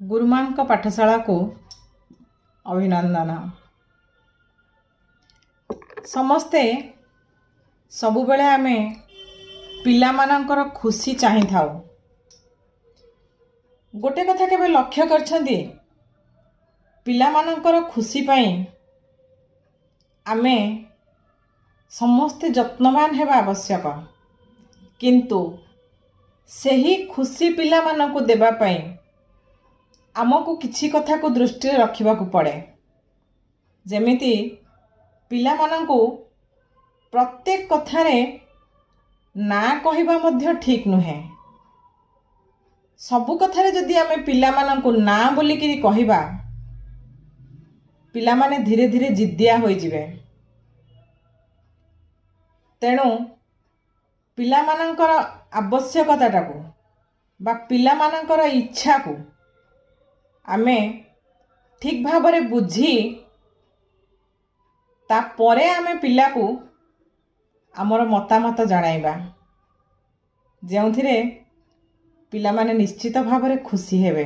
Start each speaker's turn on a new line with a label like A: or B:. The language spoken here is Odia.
A: ଗୁରୁମାଙ୍କ ପାଠଶାଳାକୁ ଅଭିନନ୍ଦନ। ସମସ୍ତେ ସବୁବେଳେ ଆମେ ପିଲାମାନଙ୍କର ଖୁସି ଚାହିଁଥାଉ। ଗୋଟେ କଥା କେବେ ଲକ୍ଷ୍ୟ କରିଛନ୍ତି? ପିଲାମାନଙ୍କର ଖୁସି ପାଇଁ ଆମେ ସମସ୍ତେ ଯତ୍ନବାନ ହେବା ଆବଶ୍ୟକ, କିନ୍ତୁ ସେହି ଖୁସି ପିଲାମାନଙ୍କୁ ଦେବା ପାଇଁ ଆମକୁ କିଛି କଥାକୁ ଦୃଷ୍ଟିରେ ରଖିବାକୁ ପଡ଼େ। ଯେମିତି ପିଲାମାନଙ୍କୁ ପ୍ରତ୍ୟେକ କଥାରେ ନା କହିବା ମଧ୍ୟ ଠିକ୍ ନୁହେଁ। ସବୁ କଥାରେ ଯଦି ଆମେ ପିଲାମାନଙ୍କୁ ନା ବୋଲିକିରି କହିବା, ପିଲାମାନେ ଧୀରେ ଧୀରେ ଜିଦ୍ଦିଆ ହୋଇଯିବେ। ତେଣୁ ପିଲାମାନଙ୍କର ଆବଶ୍ୟକତାଟାକୁ ବା ପିଲାମାନଙ୍କର ଇଚ୍ଛାକୁ ଆମେ ଠିକ୍ ଭାବରେ ବୁଝି ତାପରେ ଆମେ ପିଲାକୁ ଆମର ମତାମତ ଜଣାଇବା, ଯେଉଁଥିରେ ପିଲାମାନେ ନିଶ୍ଚିତ ଭାବରେ ଖୁସି ହେବେ।